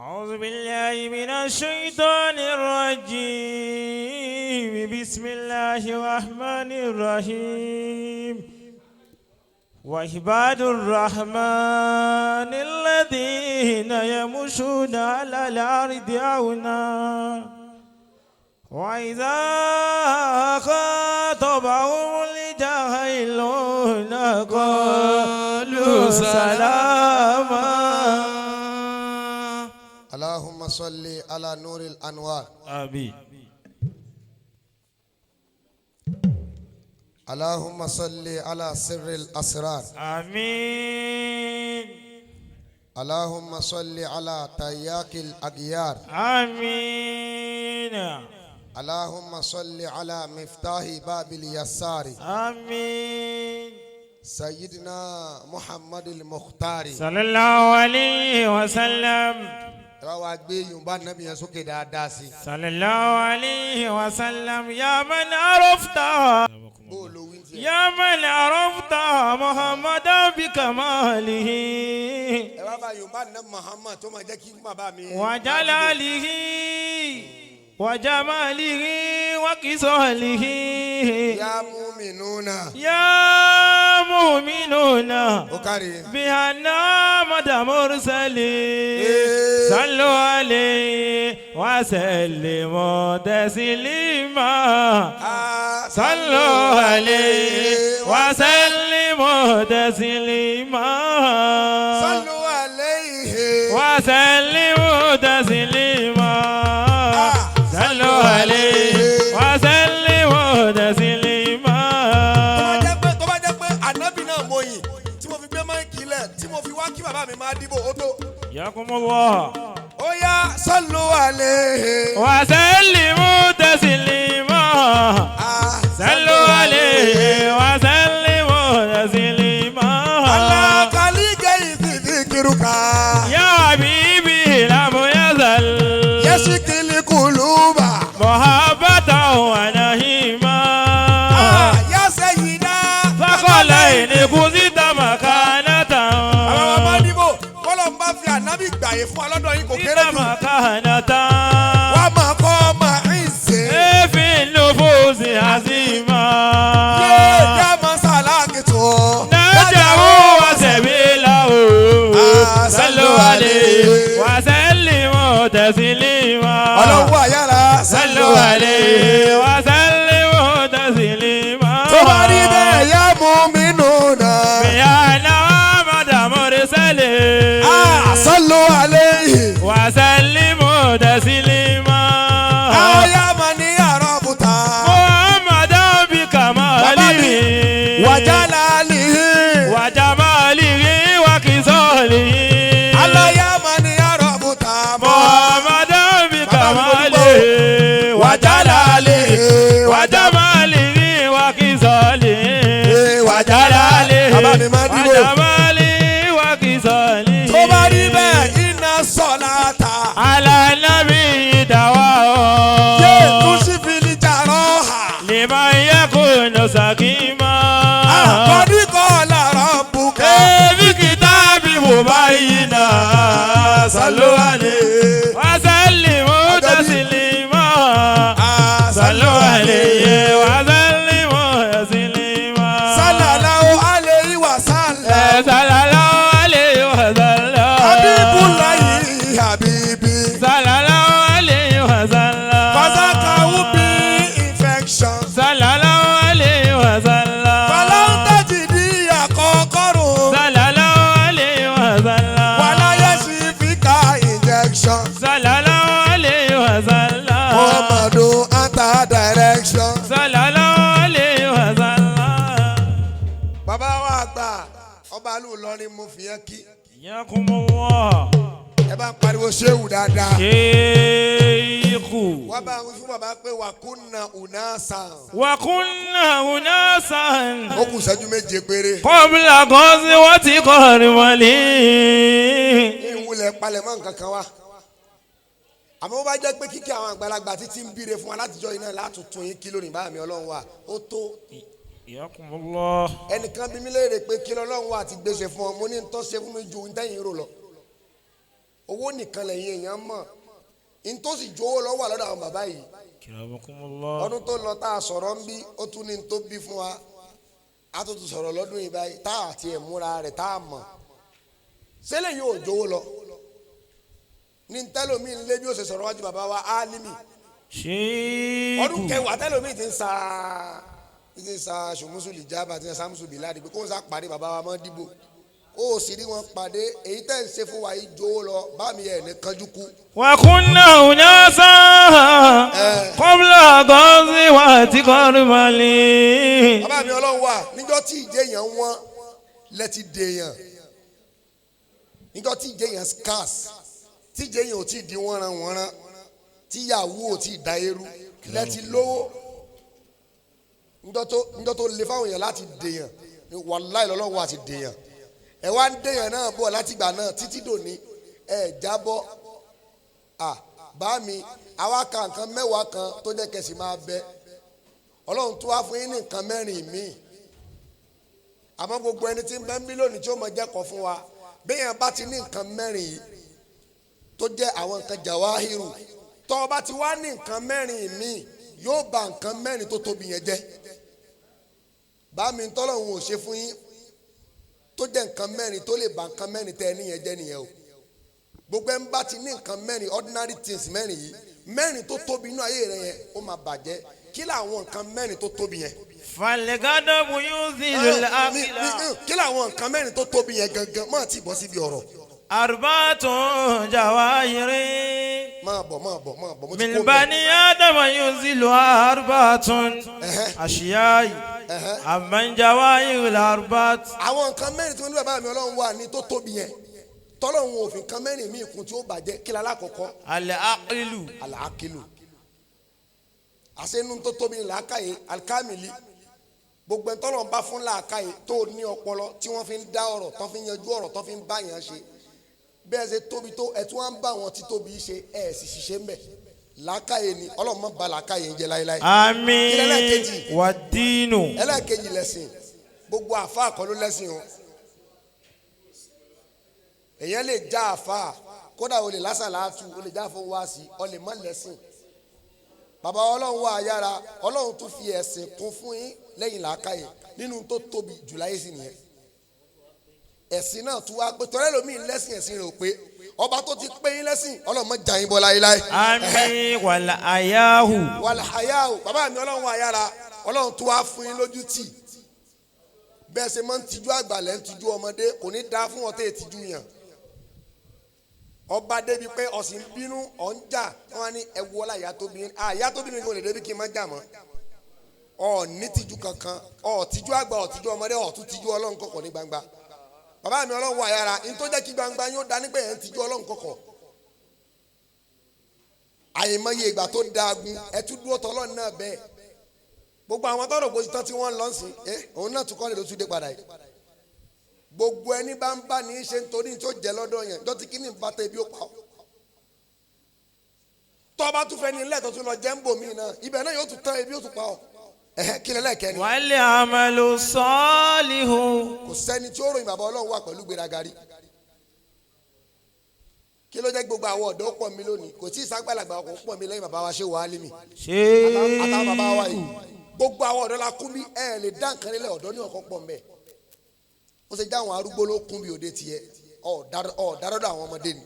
أعوذ بالله من الشيطان الرجيم. بسم الله الرحمن الرحيم. وعباد الرحمن الذين يمشون على الأرض هونا وإذا خاطبهم الجاهلون قالوا سلاما. اللهم صل على نور الأنوار. آمين. اللهم صل على سر الأسرار. آمين. اللهم صل على تياك الأغيار. آمين. اللهم صل على مفتاح باب اليسار. آمين. سيدنا محمد المختار. صلى الله عليه وسلم. Ẹ bá wa gbé yorùbá nàbì yẹn sókè dáadáa sí. صلى الله عليه وسلم. يا من عرفت Bó o lo wí tiẹ̀. يا من عرفت محمدا بكماله Ẹ bá bá yorùbá nàbì Muhammad tó máa jẹ́ kí bàbá mi. وجلاله وجماله وكساله. يا مؤمنون. يا مؤمنون Ó kárí. بأن أحمد مرسلين. إيه. صلوا عليه وسلموا تسليما. صلوا عليه وسلموا تسليما. صلوا عليه. وسلموا تسليما. صلوا عليه وسلموا تسليما. Tó bá jẹ́ pé, tó bá jẹ́ pé ànábì náà mo yìn tí mo fi gbé mic lẹ̀, tí mo fi wá kí bàbá mi máa dìbò, ó tó. حياكم الله. Ó yá, صلوا عليه. وسلموا تسليما. صلوا عليه وسلموا تسليما. على خليجي ذكرك. يا حبيبي لم يزل يشكي القلوب. محبة ونهيما. يا سيدا. ثقلين كزت مكانة. Àwọn ọmọ dìbò kọ́lọ̀ ń bá fi ànábì gbàyè fún alọ́dọ̀ yìí kò kéré كزت jù. مكانة. Wọ́n máa kọ́ ọmọ ìsè. في النفوس عزيمة. Yá máa sàlákì tó. نجه وسبيله. صلوا عليه وسلموا تسليما. Ọlọ́run wà yára. صلوا عليه وسلموا تسليما. Tó bá rí bẹ́ẹ̀, يا مؤمنون. بأن أحمد مرسل. صلوا عليه. وسلموا تسليما. يا من عرفت. محمدا بكماله. وجلاله. وجماله وخصاله. الله يا من عرفت. محمدا بكماله وجلاله وجماله وخصاله. وجلاله. Bàbá mi máa dìbò. وجماله وخصاله. Tó bá rí bẹ́ẹ̀, إن الصلاة. على النبي دواء. Yé تشفي الجراح. لمن يكون سقيما. قد قال ربك. في كتاب مبينا. صلوا عليه وسلموا تسليما. صلوا عليه وسلموا تسليما. صلى الله عليه وسلم. صلى الله عليه وسلم. حبيب الله حبيبي. صلى الله عليه وسلم. فذاك بي infection. صلى الله عليه وسلم. فلن تجدي ققر. صلى الله عليه وسلم. ولا يشفيك injection. صلى الله عليه وسلم. Muhammadu anta direction. صلى الله عليه وسلم. Bàbá wa àgbà ọba alú Ìlọrin, mo fi yẹn kí. حياكم الله. Ẹ bá ń pariwo ṣéwù dáadáa. شيخ. Wọ́n bá ń wí fún bàbá pé وكنا أناسا. وكنا أناسا. Ó kù ìṣẹ́jú 7 péré. قبل غزوة قرملي. Ìwúlẹ̀ palẹ̀mọ́ nǹkan kan wá. Àmọ́ bó bá jẹ́ pé kíkẹ́ àwọn àgbàlagbà títí ń bíire fún wa látijọ́ iná látúntún yín kí lónìí bá mi ọlọ́run wa ó tó. حياكم الله. Ẹnìkan bí mi léèrè pé kí lọ́lọ́run wa ti gbèsè fún ọ, mo ní ń tọ́ ṣe fún mi ju ntẹ́yìn rò lọ. Owó nìkan lẹ́yìn èèyàn mọ̀ ntòsí jowó lọ wà lọ́dọ̀ àwọn bàbá yìí. Kirabakumullah. Ọdún tó lọ tá a sọ̀rọ̀ ń bí ó tún ní tó bí fún wa, a tún tún sọ̀rọ̀ lọ́dún yìí báyìí tá a tiẹ̀ múra rẹ̀ tá a mọ̀ sẹ́lẹ̀ yóò jowó lọ ní tẹ́lómi ń lé bí ó ṣe sọ̀rọ̀ wájú bàbá wa Álímì. Ọdún Ṣéèkù. kẹwàá tẹ́lómi ti ń sa ṣùmùsùlì jábà ti ń sa mùsùlùmí láti pé kó ń sá pàdé bàbá wa mọ́ dìbò ó sì rí wọn pàdé èyí tẹ́ ń ṣe fún wa yìí jowó lọ bá mi ẹ̀ ní kánjú kú. وكنا أناسا قبل غزوة كربل. Bàbá mi ọlọ́run wà níjọ́ tí ìjẹ́ yẹn wọ́n lẹ́tí dèèyàn, níjọ́ tí ìjẹ́ yẹn scarce, tí ìjẹ́ yẹn ò tí ì di wọ́nran wọ́nran, tí ìyàwó ò tí ì da eru lẹ́tí lówó, níjọ́ tó le fáwọn èèyàn láti dèèyàn, wàláì lọ́lọ́run wà ti dèèyàn. Ẹ wá ń dèèyàn náà bọ̀ látìgbà náà títí dòní ẹ jábọ́. À bá mi àwa ka nǹkan mẹ́wàá kan tó jẹ́ kẹsì máa bẹ. Ọlọ́run tó wá fún yín ní nǹkan mẹ́rin míì, àmọ́ gbogbo ẹni tí ń bẹ ń bí lónìí tí ó mọ jẹ́kọ̀ọ́ fún wa, béèyàn bá ti ní nǹkan mẹ́rin yìí tó jẹ́ àwọn nǹkan jàwáhírù, tó o bá ti wá ní nǹkan mẹ́rin míì yóò bà nǹkan mẹ́rin tó tóbi yẹn jẹ́. Bá mi tọ́lọ́run ò ṣe fún yín tó jẹ́ nǹkan mẹ́rin tó lè bà nǹkan mẹ́rin tẹ́ ẹ níyẹn jẹ́ nìyẹn o. Gbogbo ẹ̀ ń bá ti ní nǹkan mẹ́rin, ordinary things mẹ́rin yìí, mẹ́rin tó tóbi inú ayé rẹ yẹn ó máa bàjẹ́. Kí làwọn nǹkan mẹ́rin tó tóbi yẹn? فالغضب يزيل العقل. Kí làwọn nǹkan mẹ́rin tó tóbi yẹn gangan? Máa ti bọ́ síbi ọ̀rọ̀. أربعة جواهر. Máa bọ̀, máa bọ̀, máa bọ̀, mo ti من kó bẹ́ẹ̀. بني آدم ينزلها أربعة أشياء أما جواهر الأربعة. Àwọn nǹkan mẹ́rin tí wọ́n ní bàbá mi ọlọ́run wà ní tó tóbi yẹn, tọ́lọ́run òfin nǹkan mẹ́rin míì kún tí ó bàjẹ́, kí lálákọ̀ọ́kọ́? العقل. Àlàákìlù àṣẹnú tó tóbi ní làákàyè alikamili. Gbogbo ẹ̀ tọ́lọ́run bá fún làákàyè tó ní ọpọlọ tí wọ́n fi ń dá ọ̀rọ̀, tó fi ń yanjú ọ̀rọ̀, tó fi ń bá yàn ṣe, bẹ́ẹ̀ ṣe tóbi tó ẹ̀ tí wọ́n ń bá wọn tí tóbi ṣe ẹ̀ sì ṣiṣẹ́ ń bẹ̀, làákàyè ni. Ọlọ́run má bà làákàyè ń jẹ́ láéláé. آمين. Kí lẹ́lẹ́kejì? والدين. Ẹlẹ́ẹ̀kejì lẹ́sìn. Gbogbo àfa kọ́ ló lẹ́sìn o. Èèyàn lè já àfa, kódà o lè lásàlátù, o lè já fún wáàsí, o lè má lẹ́sìn. Bàbá ọlọ́run wà yára, ọlọ́run tún fi ẹ̀sìn kún fún yín lẹ́yìn làákàyè. Nínú tó tóbi jù láyé sí nìyẹn, ẹ̀sìn náà tún wá pé tọ́lẹ́ lómi lẹ́sìn, ẹ̀sìn rẹ̀ ò pé. Ọba tó ti pé yín lẹ́sìn, ọlọ́run má jà yín bọ́ láéláé. آمين. والحياء. Wàlàhàyà o. Bàbá mi ọlọ́run wà yára, ọlọ́run tó wá fún yín lójú tì. Bẹ́ẹ̀ ṣe máa ń tijú àgbàlẹ̀ ń tijú ọmọdé, kò ní dáa fún ọtẹ́ ìtijú yàn. Ọba débi pé ọ̀sìn ń bínú ọ̀ ń jà, wọ́n á ní ẹwu ọlá ìyá tó bí mi, ìyá tó bí mi kò lè débi kí n má jà mọ́. Ọ̀ ní tijú kankan, ọ̀ tijú àgbà, ọ̀ tijú ọmọdé, ọ̀ tún tijú ọlọ́run kọ̀kọ̀ ní gbangba. Bàbá mi ọlọ́run wà yára, ní tó jẹ́ kí gbangba yóò dá nígbà yẹn ń tijú ọlọ́run kọ̀kọ̀. Àyèmọye ìgbà tó daagun ẹtú dúró tọlọ́run náà bẹ́ẹ̀. Gbogbo àwọn tọrọ bó ti tán tí wọ́n ń lọ sí ẹ, òun náà tún kọ́ lè ló tún dé padà yìí. Gbogbo ẹni bá ń bá ní í ṣe nítorí tó jẹ lọ́dọ̀ yẹn dọ́tí kí ni bá tẹ ibi ó pa ọ́. Tọ́ bá tún fẹ́ ní ilé tó tún lọ jẹ́ ń bò mí náà, ibẹ̀ náà yóò tún tán, ibi ó tún pa ọ́. Ẹ̀hẹ́, kí lẹ́lẹ́kẹ́ ni? والعمل الصالح. Kò sẹ́ni tí ó ròyìn bàbá ọlọ́run wà pẹ̀lú gbéraga rí. Kí ló jẹ́ gbogbo àwọn ọ̀dọ́ pọ̀ mi lónìí? Kò tí ì ságbàlagbà ọkọ̀ pọ̀ mi lẹ́yìn bàbá wa ṣé wàá lé mi àtàwọn bàbá wa yìí. Gbogbo àwọn ọ̀dọ́ la kún bí ẹ lè dá nǹkan nílẹ̀, ọ̀dọ́ ní ọ̀kọ́ pọ̀ mbẹ́. Ó ṣe jẹ́ àwọn arúgbó ló kún bí òde tiẹ̀, ọ̀dàdọ́dọ̀ àwọn ọmọdé ni.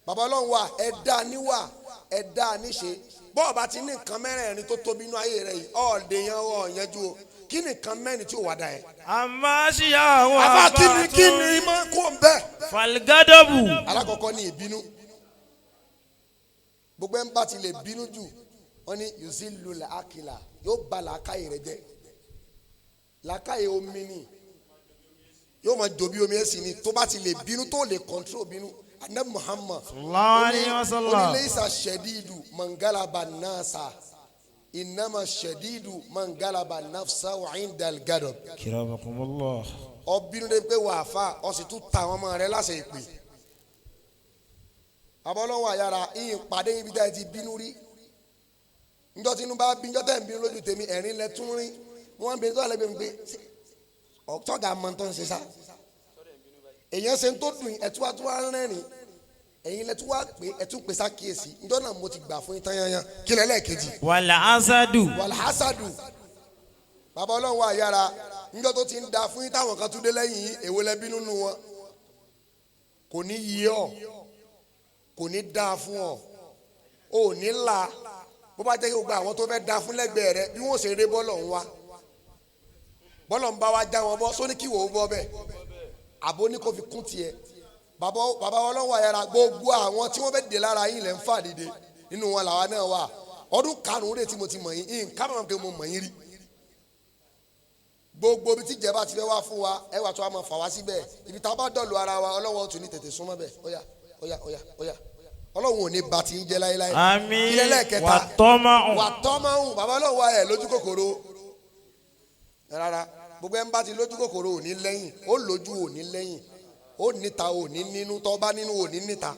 Bàbá ọlọ́run wa, ẹ dá níwà, ẹ dá níṣe. Bọ́ọ̀ bá ti ní nǹkan mẹ́rẹ̀ẹ̀rin tó tóbi inú ayé rẹ yìí, ọ̀ọ́dẹ yẹn ọ̀ọ́yẹ́jú o. Kí ni nǹkan mẹ́rin tí ò wá da yẹn? أما أشياء. Àfa, kí ni kí ni máa kó ń bẹ́ẹ̀? فالغضب. Alákọ̀ọ́kọ́ ní ìbínú. Gbogbo ẹ̀ ń bá ti lè bínú jù, wọ́n ní yuzilu làákìlà, yóò ba làákàyè rẹ jẹ́. Làákàyè omi ni yóò máa jò bí omi ẹ̀sìn ni. Tó bá ti lè bínú, tó lè control bínú. Anabi Muhammad Sallallahu alayhi wa sallam. onílé isa ṣẹ̀dídù mangalaba nasa, ìnáma ṣẹ̀dídù mangalaba nafsa wa indal gadab. Kirabakumullah. Ọbínú de pé wà á fa, ọ sì tún ta àwọn ọmọ rẹ láṣẹ ìpè. Abọ́lọ́wọ́ àyàrá ìyìn pàdé ibi tá ẹ ti bínú rí. Njọ́ tí inú bá bí, njọ́ tẹ̀ ń bínú lójú tèmi, ẹ̀rín lẹ tún rí. Wọ́n ń bínú tó àlẹ́ mi pé ọ̀tọ́gà mọ tó ń ṣe sá. Èèyàn ṣe ń tó dùn ẹtú wá tó wá rẹ́rìn ẹ̀yin lẹ́tú wá pé ẹtú pè sákìyèsí njọ́ náà mo ti gbà fún yín tán yanyan. Kí lẹ́ lẹ́ẹ̀kejì? Wàlàásádù. Wàlhásádù. Bàbá ọlọ́run wà yára njọ́ tó ti ń da fún yín táwọn kan tún dé lẹ́yìn yín, èwo lẹ bínú nu wọn? Kò ní yí ọ, kò ní dáa fún ọ, ò ní la. Bó bá jẹ́ kí gbogbo àwọn tó fẹ́ da fún lẹ́gbẹ̀ẹ́ rẹ bí wọ́n ṣe eré bọ́ọ̀lù ń wá bọ́ọ̀lù ń bá wa já wọn bọ́ sóní kí wò ó bọ́ bẹ́ẹ̀ àbó ní kò fi kún tiẹ̀. Bàbá ọlọ́wọ́ ayára gbogbo àwọn tí wọ́n fẹ́ dè lára yín lẹ́ ń fà dìde nínú wọn làwa náà wà. Ọdún karùn-ún rè tí mo ti mọ̀ yín, nǹkan mọ̀ pé mo mọ̀ yín rí. Gbogbo ibi tí ìjẹba ti fẹ́ wá fún wa ẹ wà tó a máa fà wá síbẹ̀. Ibi tá a bá dọ̀lù ara wa ọlọ́wọ́ tún ní tètè súnmọ́ bẹ̀. Óyá óyá óyá óyá, ọlọ́run ò ní ba ti ń jẹ́ láéláé. Àmín. Kílẹ̀ lẹ́ẹ̀kẹta? Wàtọ́mọ̀hún. Wàtọ́mọ̀hún. Bàbá ọlọ́run wa ẹ̀ lójú kòkòrò rárá. Gbogbo ẹ̀ ń bá ti lójú kòkòrò ò ní lẹ́yìn, ó lójú ò ní lẹ́yìn, ó níta ò ní nínú, tọ́ bá nínú ò ní níta.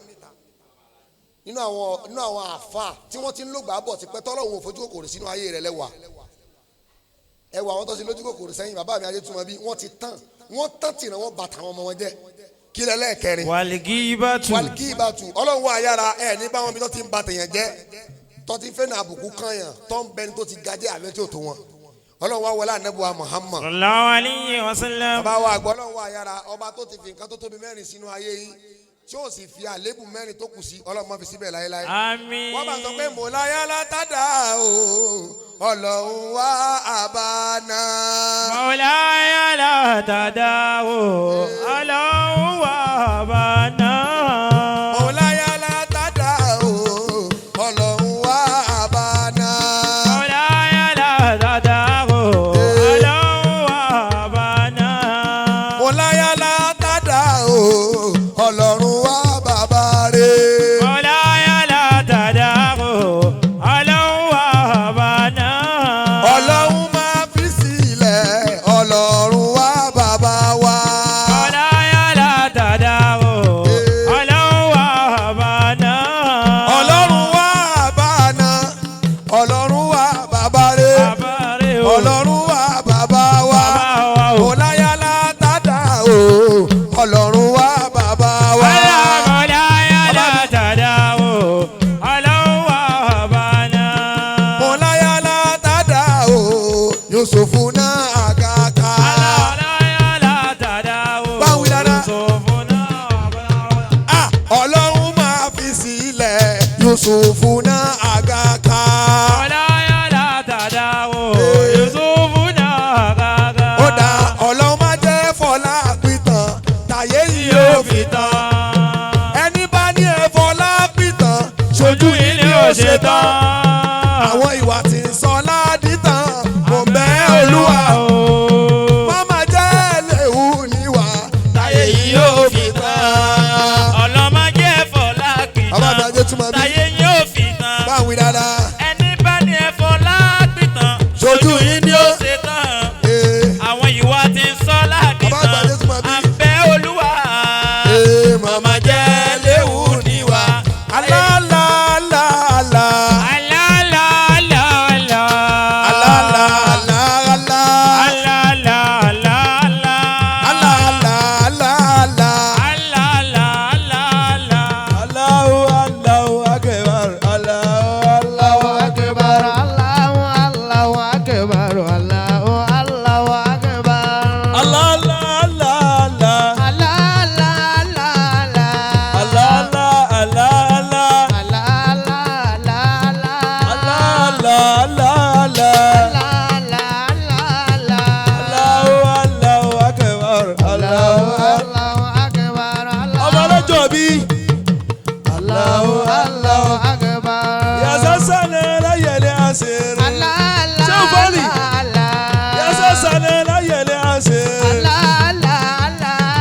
Nínú àwọn àfa tí wọ́n ti ń lògbà bọ̀ tipẹ́ tọ́lọ́run ò fojú kòkòrò sínú ayé rẹ̀ lẹ́wà. Ẹ wọ àwọn tó ti lójú kòkòrò sẹ́yìn, bàbá mi Ajétúmọ̀ bí wọ́n ti tán, wọ́n tán tìrẹ, wọ́n bàtà àwọn ọmọ wọn jẹ́. Kílẹ̀ lẹ́ẹ̀kẹrin? Wàlgíbàtù. Wàlgíbàtù. Ọlọ́run wà yára ẹ ní báwọn bí tó ti ń ba tèèyàn jẹ́, tó ti fẹ́ na àbùkù kan yàn, tó ń bẹni tó ti gajẹ́ àbẹ́ tí ò tó wọn. Ọlọ́run wà wọlé ànábùwà Muhammad. Sallallahu alayhi wa sallam. Bàbá wa àgbọ̀ ọlọ́run wà yára ọba tó ti fi nǹkan tó tóbi mẹ́rin sínú ayé yìí tí ó sì fi àlébù mẹ́rin tó kù sí, ọlọ́run má fi síbẹ̀ láéláé. Àmín. Wọ́n bá sọ pé mọ̀láyà látàdá o, ọlọ́run wá àbáná. Mọ̀láyà látàdá o, ọlọ́run wá àbáná. Mọ̀láyà látàdá o, ọlọ́run wá àbáná. Mọ̀láyà látàdá o, ọlọ́run wá àbáná. Mọ̀láyà látàdá o, ọlọ́run wá bàbá rẹ̀. Mọ̀láyà látàdá o, ọlọ́run wá àbáná. Ọlọ́run máa fi sílẹ̀, ọlọ́run wá bàbá wa. Mọ̀láyà látàdá o, ọlọ́run wá àbáná. Ọlọ́run wá àbáná, ọlọ́run wá bàbá rẹ̀. Bàbá rẹ̀ o. Ọlọ́run wá bàbá wa. Bàbá wa o. Mọ̀láyà látàdá o, ọlọ́run wá bàbá wa. Mọ̀láyà látàdá o, ọlọ́run wá àbáná. Mọ̀láyà látàdá o, Yusufu náà àgàkà. Mọ̀láyà látàdá o, Báwo dáadáa? Yusufu náà àbáná. Ah, ọlọ́run máa fi sílẹ̀, Yusufu náà àgàkà. Mọ̀láyà látàdá o, Yusufu náà àgàgà. Ó dá ọlọ́run má jẹ́ fọlá pìtàn, tàyé yìí yóò fi tán. Ẹni bá ní ẹ fọlá pìtàn, Ojú yìí ni ó ṣe tán. Àwọn ìwà tí ń sọ ládìtàn, mò ń bẹ́ olúwa o. Mama jẹ́ léwu níwà, táyé yìí yóò fi tán. Ọlọ́mọdé fọlá Bàbá mi pìtàn. Ajétúmọ̀ bí Táyé yóò fi tán. báwo dáadáa. Ẹni bá ní ẹ fọlá pìtàn. Ṣojú yìí ni ó ṣe tán. Ee, Àwọn ìwà tí ń sọ Bàbá àgbà Ajétúmọ̀ ládìtàn. bí. À ń bẹ olúwa. ee, mama jẹ́ léwu níwà. Alálàálàálà. Alálàálàálà. Alálàálàálà. Alálàálàálà. Alálàálàálà. Alálàálàálà. Allahu Allahu akbar Allahu Allahu Akbar, Allahu Allahu akbar, Allahu Allahu akbar. Allah Allah Allah Allah Allah Allah Allah Allah Allah Allah Allah Allah Allah Allah Allah Allah Allah Allahu Allahu akbar Allahu Allahu akbar, ọmọ ọlọ́jọ́ bí Allahu Allahu akbar. yàtọ̀ sálẹ̀ láyẹ̀lẹ̀ àṣírí Allah Allah Ṣé o fọ́lì? Allah yàtọ̀ sálẹ̀ láyẹ̀lẹ̀ àṣírí Allah Allah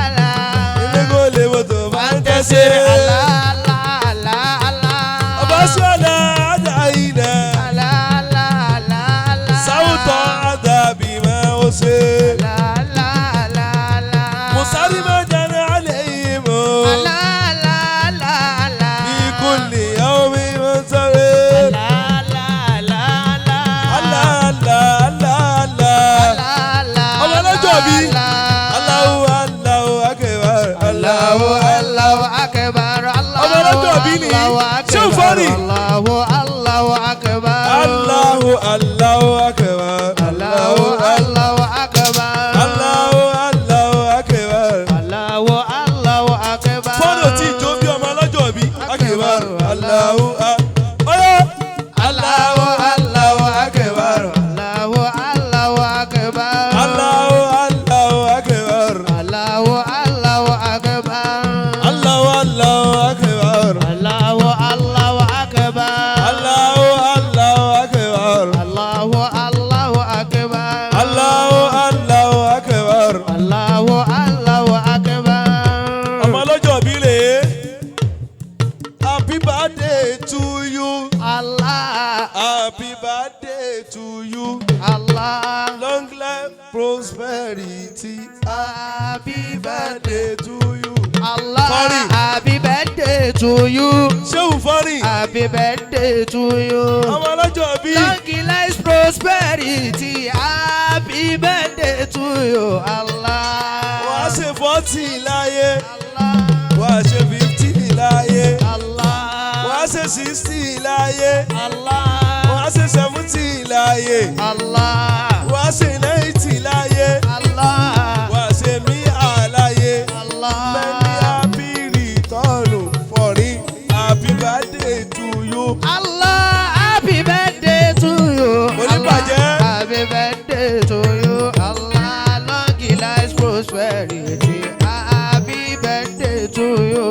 Allah ilé kò lè mọ̀tò máa ń tẹ̀sí. Allah Allah Allah Allah. ọba sọ̀lá àdáyìnà Allah Allah Allah Allah. sáwùtọ̀ àdàbí máa ń ṣe. Allah Allah Allah Allah. musari máa jẹ́ alẹ́ yìí mọ́. Allah Allah Allah Allah. في كل يوم منصرف Allah Allah Allah Allah. الله الله الله الله Allah Allah ọmọ ọlọ́jọ́ bí Allah. Allahu Allahu akbar. Fọ́nì. Allahu Allahu akbar. Allahu Allahu akbar. Allahu Allahu akbar. Allahu Allahu akbar. Allahu Allahu akbar. Fọ́nì ò tí ì jó bí ọmọ ọlọ́jọ́ bí. Akbar. Allahu Ọyọ́. Allahu Allahu akbar. Allahu Allahu akbar. Allahu Allahu akbar. Allahu Allahu akbar. Allahu Allahu akbar. Allahu Allahu akbar. Allahu Allahu akbar. Allahu Allahu akbar. Allahu Allahu akbar. Allahu Allahu akbar. Ọmọ ọlọ́jọ́ bí rèé. Happy birthday to you. Allah Happy birthday to you. Allah. Long life, prosperity. Happy birthday. Birthday to you. Allah. Sorry. Happy birthday to you. Ṣéun Fọ́nì. Happy birthday to you. Ọmọ ọlọ́jọ́ bí. Long life, prosperity. Happy birthday to you. Allah. Wàá ṣe 40 láyé. Allah. Wàá ṣe 50 láyé. Allah. Wàá ṣe 60 láyé. Allah. Wàá ṣe 70 láyé. Allah. Wàá ṣe 90 láyé. Allah. Wàá ṣe mí àláyé. Allah. Many happy return for it. Happy birthday to you. Allah, happy birthday to you. Kò ní bàjẹ́. Allah, happy birthday to you. Allah, long life, prosperity. Happy birthday to you.